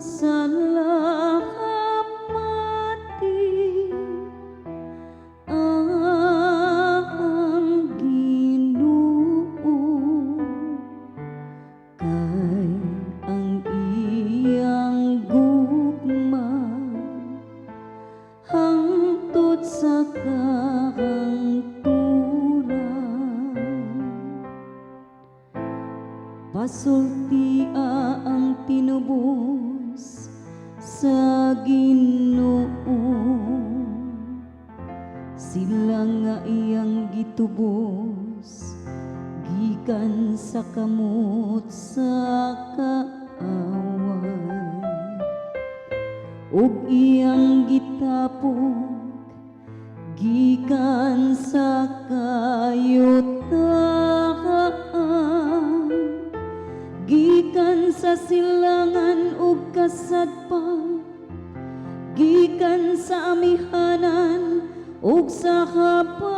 Pasalamati ang Ginoo, kay ang iyang gugma hangtod sa kahangturan. Pasultia ang tinubos sa Ginoo, sila nga iyang gitubos gikan sa kamot sa kaaway ug iyang gitapok gikan sa kayutaan, gikan sa silangan ug kasadpan, gikan sa amihanan ug sa habagatan.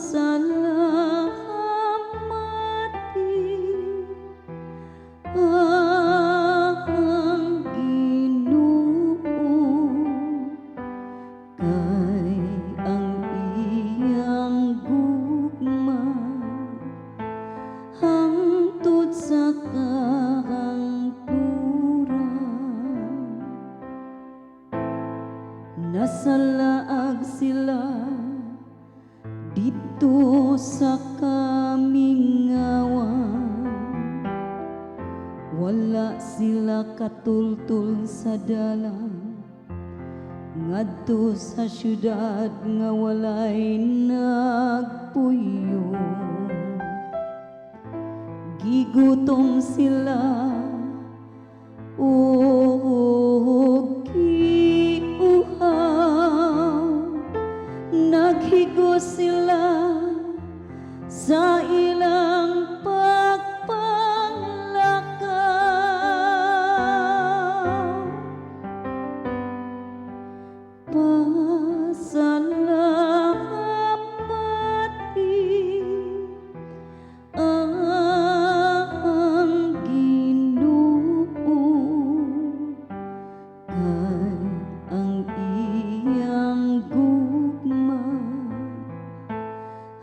Pasalamati ang Ginoo, kay ang iyang gugma hangtod sa kahangturan. Nasalaag sila didto sa kamingawan. Wala sila katultol sa dalan ngadto sa syudad nga walay nagpuyo. Gigutom sila ug giuhaw. Naghigos sila sa ilang pagpanglakaw. Pasalamati ang Ginoo, kay ang iyang gugma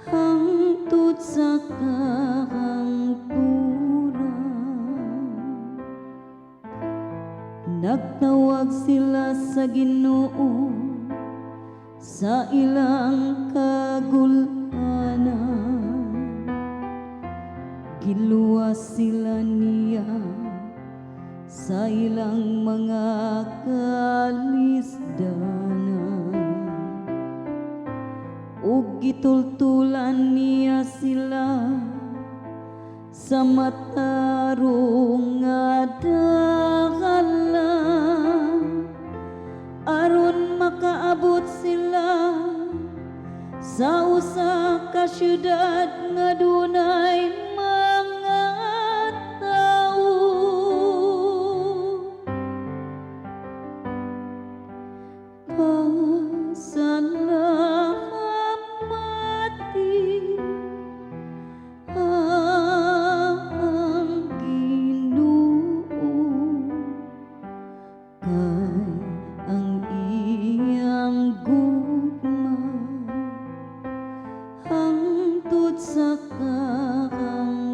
hangtod sa kahangturan. Nagtawag sila sa Ginoo sa ilang kagul-anan. Giluwas sila niya sa ilang mga kalisdanan ug gitultulan niya sila sa matarong nga dalan aron makaabot sila sa usa ka syudad nga dunay mga tawo. Pasalamati ang Ginoo, kay ang iyang gugma hangtod sa kahangturan.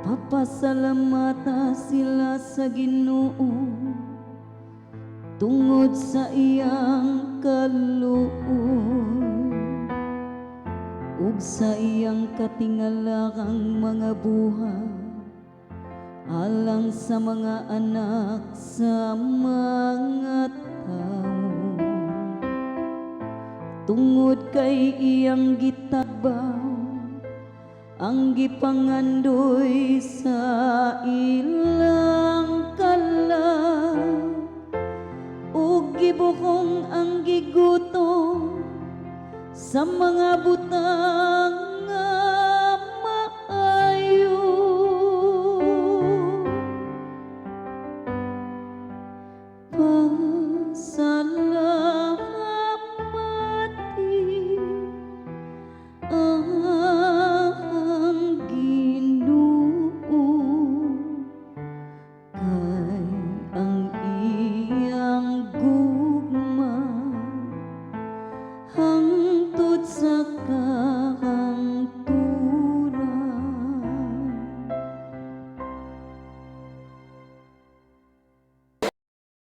Papasalamata sila sa Ginoo tungod sa iyang kaluoy ug sa iyang katingalakang mga buhat alang sa mga anak sa mga tawo, tungod kay iyang gitagbaw ang gipangandoy sa ilang kalag ug gibukong ang gigutom sa mga butang.